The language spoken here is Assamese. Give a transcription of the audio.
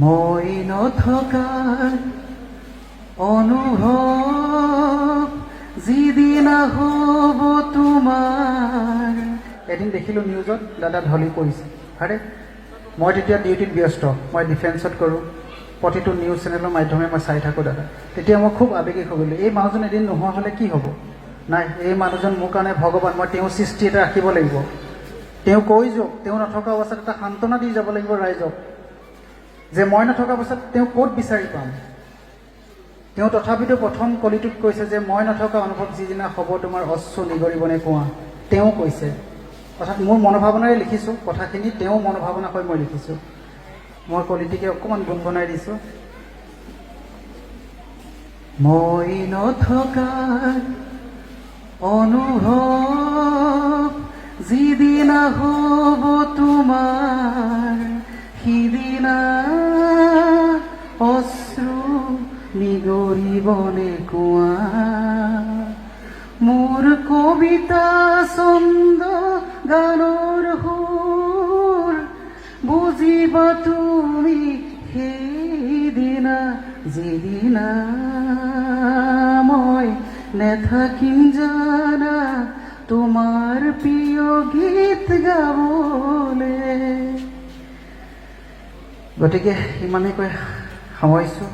মই নথকাৰ অনুভৱ যিদিনা হ'ব তোমাৰ। এদিন দেখিলোঁ নিউজত দাদা ঢলি পৰিছে। আৰে, মই তেতিয়া ডিউটিত ব্যস্ত, মই ডিফেন্সত কৰোঁ। প্ৰতিটো নিউজ চেনেলৰ মাধ্যমে মই চাই থাকোঁ দাদা। তেতিয়া মই খুব আৱেগিক হৈ গ'লোঁ। এই মানুহজন এদিন নোহোৱা হ'লে কি হ'ব? নাই, এই মানুহজন মোৰ কাৰণে ভগৱান। মই তেওঁৰ সৃষ্টি এটা ৰাখিব লাগিব। তেওঁ কৈ যাওক, তেওঁ নথকা অৱস্থাত এটা সান্তনা দি যাব লাগিব ৰাইজক যে মই নথকা অৱস্থাত তেওঁ ক'ত বিচাৰি পাম। তেওঁ তথাপিতো প্ৰথম কলিটোত কৈছে যে মই নথকা অনুভৱ যিদিনা হ'ব তোমাৰ, অশ্ৰু নিগৰিবনে কোৱা। তেওঁ কৈছে, অৰ্থাৎ মোৰ মনোভাৱনাৰে লিখিছোঁ কথাখিনি, তেওঁ মনোভাৱনা হৈ মই লিখিছোঁ। মই কলিটিকে অকণমান গুণগুণাই দিছোঁ। মই নথকাৰ অনুভৱ যিদিনা হ'ব তোমাৰ, সিদিনা অশ্ৰু নিগৰিবনে কোৱা? মোৰ কবিতা, ছন্দ, গানৰ সুৰ বুজিবা তুমি সেইদিনা, যিদিনা মই নেথাকিম জানা তোমাৰ প্ৰিয় গীত গাবলে। গতিকে ইমানেই কৈ সামৰিছোঁ।